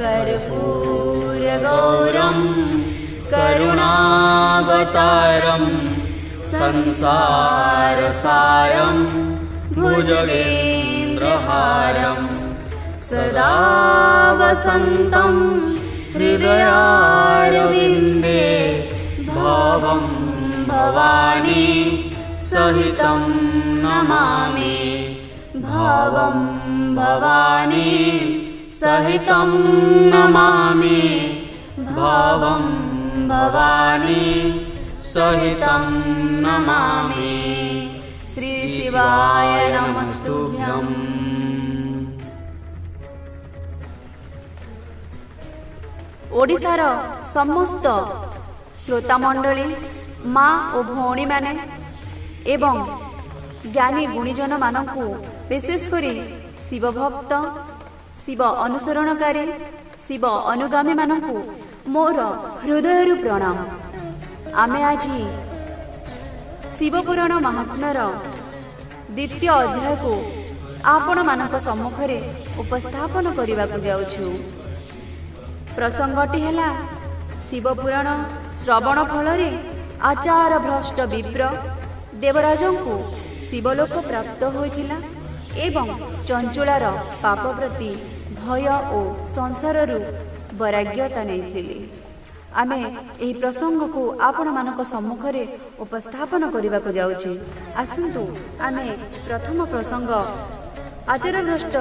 कर्पूरगौरं करुणावतारं संसारसारं भुजगेन्द्रहारं सदा वसन्तं हृदयारविन्दे भावं भवानी सहितं नमामि। भावं भवानी सहितं नमामि। भावं भवानी सहितं नमामि। श्री शिवाय नमस्तुभ्यम्। ଓଡ଼ିଶାର ସମସ୍ତ ଶ୍ରୋତାମଣ୍ଡଳୀ, ମା ଓ ଭଉଣୀମାନେ ଏବଂ ଜ୍ଞାନୀ ଗୁଣୀଜନମାନଙ୍କୁ, ବିଶେଷ କରି ଶିବଭକ୍ତ, ଶିବ ଅନୁସରଣକାରୀ, ଶିବ ଅନୁଗାମୀମାନଙ୍କୁ ମୋର ହୃଦୟରୁ ପ୍ରଣାମ। ଆମେ ଆଜି ଶିବପୁରାଣ ମାହାତ୍ମ୍ୟର ଦ୍ୱିତୀୟ ଅଧ୍ୟାୟକୁ ଆପଣମାନଙ୍କ ସମ୍ମୁଖରେ ଉପସ୍ଥାପନ କରିବାକୁ ଯାଉଛୁ। ପ୍ରସଙ୍ଗଟି ହେଲା, ଶିବପୁରାଣ ଶ୍ରବଣ ଫଳରେ ଆଚାର ଭ୍ରଷ୍ଟ ବିପ୍ର ଦେବରାଜଙ୍କୁ ଶିବଲୋକ ପ୍ରାପ୍ତ ହୋଇଥିଲା ଏବଂ ଚଞ୍ଚୁଳାର ପାପ ପ୍ରତି ଭୟ ଓ ସଂସାରରୁ ବୈରାଗ୍ୟତା ନେଇଥିଲେ। ଆମେ ଏହି ପ୍ରସଙ୍ଗକୁ ଆପଣମାନଙ୍କ ସମ୍ମୁଖରେ ଉପସ୍ଥାପନ କରିବାକୁ ଯାଉଛୁ। ଆସନ୍ତୁ, ଆମେ ପ୍ରଥମ ପ୍ରସଙ୍ଗ ଆଚାରଭ୍ରଷ୍ଟ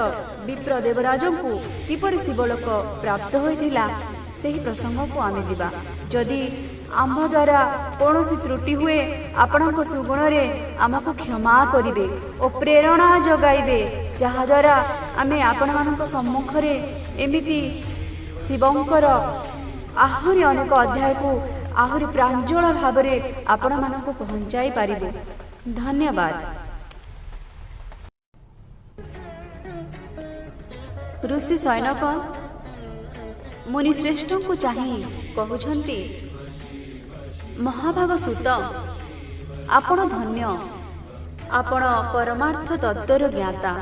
ବିପ୍ର ଦେବରାଜଙ୍କୁ କିପରି ଶିବଲୋକ ପ୍ରାପ୍ତ ହୋଇଥିଲା, ସେହି ପ୍ରସଙ୍ଗକୁ ଆମେ ଯିବା। ଯଦି ଆମ୍ଭ ଦ୍ୱାରା କୌଣସି ତ୍ରୁଟି ହୁଏ, ଆପଣଙ୍କ ସୁଗୁଣରେ ଆମକୁ କ୍ଷମା କରିବେ ଓ ପ୍ରେରଣା ଯୋଗାଇବେ, ଯାହାଦ୍ୱାରା ଆମେ ଆପଣମାନଙ୍କ ସମ୍ମୁଖରେ ଏମିତି ଶିବଙ୍କର ଆହୁରି ଅନେକ ଅଧ୍ୟାୟକୁ ଆହୁରି ପ୍ରାଞ୍ଜଳ ଭାବରେ ଆପଣମାନଙ୍କୁ ପହଞ୍ଚାଇ ପାରିବୁ। ଧନ୍ୟବାଦ। ଋଷି ସୈନକ ମୁନି ଶ୍ରେଷ୍ଠଙ୍କୁ ଚାହିଁ କହୁଛନ୍ତି, ମହାଭାଗ ସୁତ, ଆପଣ ଧନ୍ୟ। ଆପଣ ପରମାର୍ଥ ତତ୍ତ୍ୱର ଜ୍ଞାତା।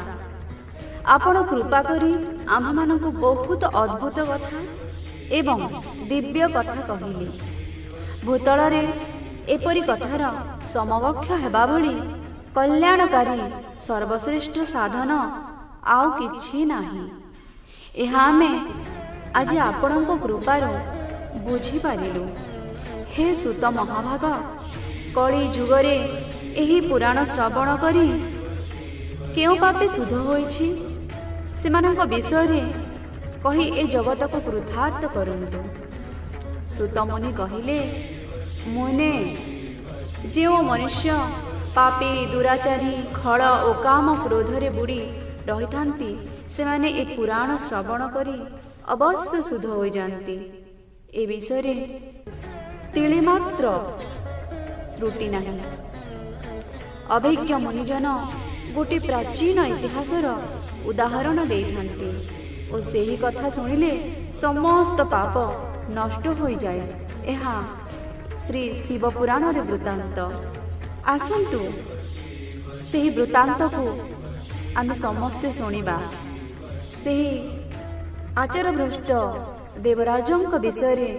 ଆପଣ କୃପା କରି ଆମ୍ଭମାନଙ୍କୁ ବହୁତ ଅଦ୍ଭୁତ କଥା ଏବଂ ଦିବ୍ୟ କଥା କହିଲେ। ଭୂତଳରେ ଏପରି କଥାର ସମକକ୍ଷ ହେବା ଭଳି କଲ୍ୟାଣକାରୀ ସର୍ବଶ୍ରେଷ୍ଠ ସାଧନ ଆଉ କିଛି ନାହିଁ। ଏହା ଆମେ ଆଜି ଆପଣଙ୍କ କୃପାରୁ ବୁଝିପାରିଲୁ। ହେ ସୁତ ମହାଭାଗ, କଳି ଯୁଗରେ ଏହି ପୁରାଣ ଶ୍ରବଣ କରି କେଉଁ ପାପୀ ଶୁଦ୍ଧ ହୋଇଛି, ସେମାନଙ୍କ ବିଷୟରେ କହି ଏ ଜଗତକୁ କୃତାର୍ଥ କରନ୍ତୁ। ସୁତମୁନି କହିଲେ, ମୁନେ, ଯେଉଁ ମନୁଷ୍ୟ ପାପୀ, ଦୁରାଚାରୀ, ଖଳ ଓ କାମ କ୍ରୋଧରେ ବୁଡ଼ି ରହିଥାନ୍ତି, ସେମାନେ ଏ ପୁରାଣ ଶ୍ରବଣ କରି ଅବଶ୍ୟ ଶୁଦ୍ଧ ହୋଇଯାଆନ୍ତି। ଏ ବିଷୟରେ ତିଳେ ମାତ୍ର ତ୍ରୁଟି ନାହିଁ। ଅଭିଜ୍ଞ ମୁନିଜନ ଗୋଟିଏ ପ୍ରାଚୀନ ଇତିହାସର ଉଦାହରଣ ଦେଇଥାନ୍ତି ଓ ସେହି କଥା ଶୁଣିଲେ ସମସ୍ତ ପାପ ନଷ୍ଟ ହୋଇଯାଏ। ଏହା ଶ୍ରୀ ଶିବପୁରାଣର ବୃତ୍ତାନ୍ତ। ଆସନ୍ତୁ, ସେହି ବୃତ୍ତାନ୍ତକୁ ଆମେ ସମସ୍ତେ ଶୁଣିବା। ସେହି ଆଚାରଭ୍ରଷ୍ଟ ଦେବରାଜଙ୍କ ବିଷୟରେ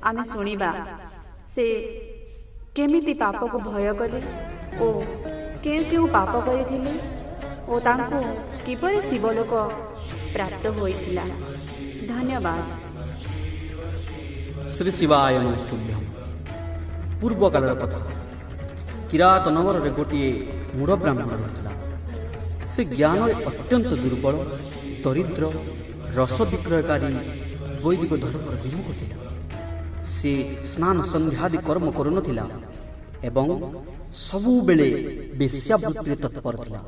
ଆମେ ଶୁଣିବା, ସେ କେମିତି ପାପକୁ ଭୟ କଲେ ଓ କେଉଁ କେଉଁ ପାପ କରିଥିଲେ ଓ ତାଙ୍କୁ କିପରି ଶିବଲୋକ ପ୍ରାପ୍ତ ହୋଇଥିଲା। ଧନ୍ୟବାଦ। ଶ୍ରୀ ଶିବାୟ ନମସ୍ତୁଭ୍ୟಂ। ପୂର୍ବକାଳର କଥା। କିରାତ ନଗରରେ ଗୋଟିଏ ମୂଢ଼ ବ୍ରାହ୍ମଣ ରହୁଥିଲା। ସେ ଜ୍ଞାନରେ ଅତ୍ୟନ୍ତ ଦୁର୍ବଳ, ଦରିଦ୍ର, ରସ ବିକ୍ରୟକାରୀ, ବୈଦିକ ଧର୍ମର ବିମୁଖ ଥିଲା। ସେ ସ୍ନାନ ସନ୍ଧ୍ୟାଦି କର୍ମ କରୁନଥିଲା ଏବଂ ସବୁବେଳେ ବେଶ୍ୟାବୃତ୍ତିରେ ତତ୍ପର ଥିଲା।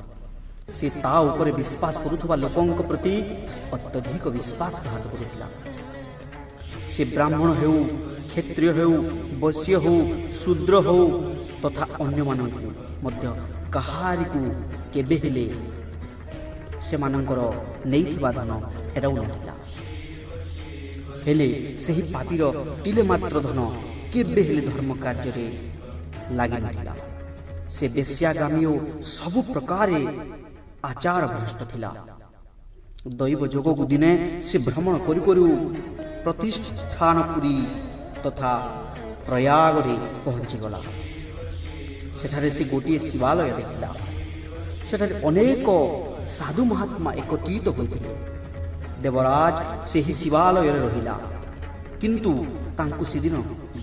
ସେ ତା ଉପରେ ବିଶ୍ୱାସ କରୁଥିବା ଲୋକଙ୍କ ପ୍ରତି ଅତ୍ୟଧିକ ବିଶ୍ୱାସଘାତ କରୁଥିଲା। ସେ ବ୍ରାହ୍ମଣ ହେଉ, କ୍ଷତ୍ରିୟ ହେଉ, ବୈଶ୍ୟ ହେଉ, ଶୂଦ୍ର ହେଉ ତଥା ଅନ୍ୟମାନଙ୍କୁ ମଧ୍ୟ କାହାରିକୁ କେବେ ହେଲେ ସେମାନଙ୍କର ନେଇଥିବା ଧନ ଫେରାଉନଥିଲା। ହେଲେ ସେହି ପାପୀର ତିଲେ ମାତ୍ର ଧନ କେବେ ହେଲେ ଧର୍ମ କାର୍ଯ୍ୟରେ ଲାଗିନଥିଲା। ସେ ବେଶ୍ୟାଗାମୀ ଓ ସବୁ ପ୍ରକାରେ ଆଚାର ଭ୍ରଷ୍ଟ ଥିଲା। ଦୈବ ଯୋଗକୁ ଦିନେ ସେ ଭ୍ରମଣ କରୁ କରୁ ପ୍ରତିଷ୍ଠାନପୁରୀ ତଥା ପ୍ରୟାଗରେ ପହଞ୍ଚିଗଲା। ସେଠାରେ ସେ ଗୋଟିଏ ଶିବାଳୟ ଦେଖିଲା। ସେଠାରେ ଅନେକ ସାଧୁ ମହାତ୍ମା ଏକତ୍ରିତ ହୋଇଥିଲେ। ଦେବରାଜ ସେହି ଶିବାଳୟରେ ରହିଲା, କିନ୍ତୁ ତାଙ୍କୁ ସେଦିନ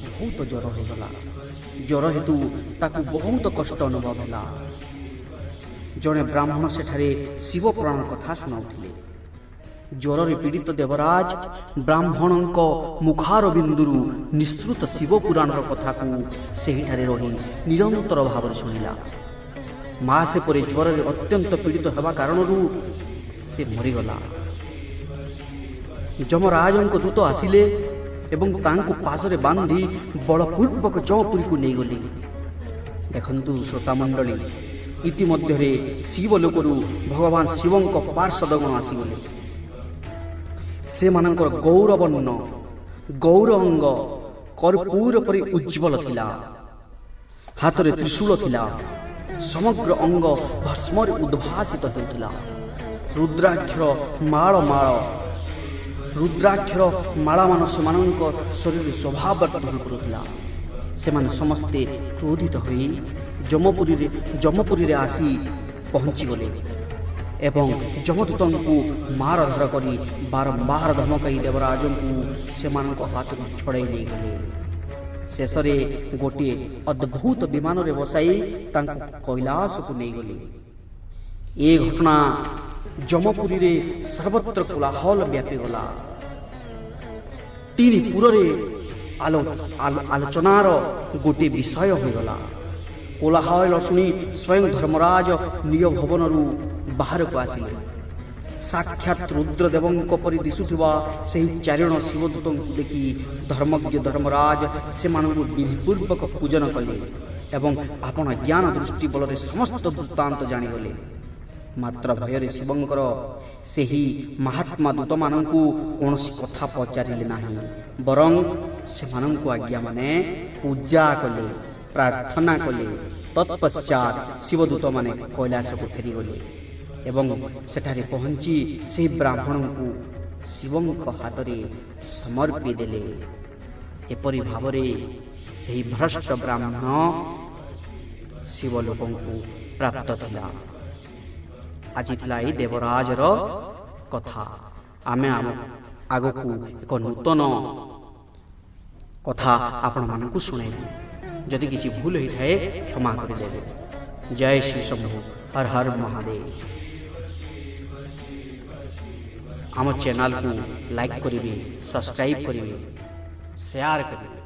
ବହୁତ ଜ୍ୱର ହୋଇଗଲା। ଜ୍ୱର ହେତୁ ତାକୁ ବହୁତ କଷ୍ଟ ଅନୁଭବ ହେଲା। ଜଣେ ବ୍ରାହ୍ମଣ ସେଠାରେ ଶିବ ପୁରାଣ କଥା ଶୁଣାଉଥିଲେ। ଜ୍ୱରରେ ପୀଡ଼ିତ ଦେବରାଜ ବ୍ରାହ୍ମଣଙ୍କ ମୁଖାର ବିନ୍ଦୁରୁ ନିଃସୃତ ଶିବ ପୁରାଣର କଥାକୁ ସେହିଠାରେ ରହି ନିରନ୍ତର ଭାବରେ ଶୁଣିଲା। ମାସେ ପରେ ଜ୍ୱରରେ ଅତ୍ୟନ୍ତ ପୀଡ଼ିତ ହେବା କାରଣରୁ ସେ ମରିଗଲା। ଯମରାଜଙ୍କ ଦୂତ ଆସିଲେ ଏବଂ ତାଙ୍କୁ ପାଶରେ ବାନ୍ଧି ବଳପୂର୍ବକ ଯମପୁରୀକୁ ନେଇଗଲେ। ଦେଖନ୍ତୁ ଶ୍ରୋତାମଣ୍ଡଳୀ, ଇତିମଧ୍ୟରେ ଶିବଲୋକରୁ ଭଗବାନ ଶିବଙ୍କ ପାର୍ଶ୍ୱଦଗଣ ଆସିଗଲେ। ସେମାନଙ୍କର ଗୌରବର୍ଣ୍ଣ ଗୌର ଅଙ୍ଗ କର୍ପୂର ପରି ଉଜ୍ଜ୍ୱଳ ଥିଲା, ହାତରେ ତ୍ରିଶୂଳ ଥିଲା, ସମଗ୍ର ଅଙ୍ଗ ଭସ୍ମରେ ଉଦ୍ଭାସିତ ହେଉଥିଲା। ରୁଦ୍ରାକ୍ଷର ମାଳାମାନ ସେମାନଙ୍କ ଶରୀରରେ ଶୋଭାବର୍ଦ୍ଧନ କରୁଥିଲା। ସେମାନେ ସମସ୍ତେ କ୍ରୋଧିତ ହୋଇ ଯମପୁରୀରେ ଆସି ପହଞ୍ଚିଗଲେ ଏବଂ ଯମଦୂତଙ୍କୁ ମାରଧର କରି ବାରମ୍ବାର ଧମକାଇ ଦେବରାଜଙ୍କୁ ସେମାନଙ୍କ ହାତରୁ ଛଡ଼ାଇ ନେଇଗଲେ। ଶେଷରେ ଗୋଟିଏ ଅଦ୍ଭୁତ ବିମାନରେ ବସାଇ ତାଙ୍କୁ କୈଳାସକୁ ନେଇଗଲେ। ଏ ଘଟଣା ଯମପୁରୀରେ ସର୍ବତ୍ର କୋଳାହଳ ବ୍ୟାପିଗଲା। ତିନି ପୁରରେ ଆଲୋଚନାର ଗୋଟିଏ ବିଷୟ ହୋଇଗଲା। କୋଳାହଳ ଶୁଣି ସ୍ୱୟଂ ଧର୍ମରାଜ ନିଜ ଭବନରୁ ବାହାରକୁ ଆସିଲେ। ସାକ୍ଷାତ ରୁଦ୍ରଦେବଙ୍କ ପରି ଦିଶୁଥିବା ସେହି ଚାରିଜଣ ଶିବଦୂତଙ୍କୁ ଦେଖି ଧର୍ମଜ୍ଞ ଧର୍ମରାଜ ସେମାନଙ୍କୁ ବିଧିପୂର୍ବକ ପୂଜନ କଲେ ଏବଂ ଆପଣା ଜ୍ଞାନ ଦୃଷ୍ଟି ବଳରେ ସମସ୍ତ ବୃତ୍ତାନ୍ତ ଜାଣିଗଲେ। ମାତ୍ର ଭୟରେ ଶିବଙ୍କର ସେହି ମହାତ୍ମା ଦୂତମାନଙ୍କୁ କୌଣସି କଥା ପଚାରିଲେ ନାହିଁ, ବରଂ ସେମାନଙ୍କୁ ଆଜ୍ଞାମାନେ ପୂଜା କଲେ, ପ୍ରାର୍ଥନା କଲେ। ତତ୍ପଶ୍ଚାତ ଶିବଦୂତମାନେ କୈଳାସକୁ ଫେରିଗଲେ ଏବଂ ସେଠାରେ ପହଞ୍ଚି ସେହି ବ୍ରାହ୍ମଣଙ୍କୁ ଶିବଙ୍କ ହାତରେ ସମର୍ପି ଦେଲେ। ଏପରି ଭାବରେ ସେହି ଭ୍ରଷ୍ଟ ବ୍ରାହ୍ମଣ ଶିବଲୋକଙ୍କୁ ପ୍ରାପ୍ତ ଥିଲା। ଆଜି ଥିଲା ଏଇ ଦେବରାଜର କଥା। ଆମେ ଆମ ଆଗକୁ ଏକ ନୂତନ କଥା ଆପଣମାନଙ୍କୁ ଶୁଣାଇବୁ। ଯଦି କିଛି ଭୁଲ ହୋଇଥାଏ, କ୍ଷମା କରିଦେବେ। ଜୟ ଶ୍ରୀ ଶମ୍ଭୁ, ହର ହର ମହାଦେବ। ଆମ ଚ୍ୟାନେଲକୁ ଲାଇକ୍ କରିବେ, ସବସ୍କ୍ରାଇବ୍ କରିବେ, ସେୟାର କରିବେ।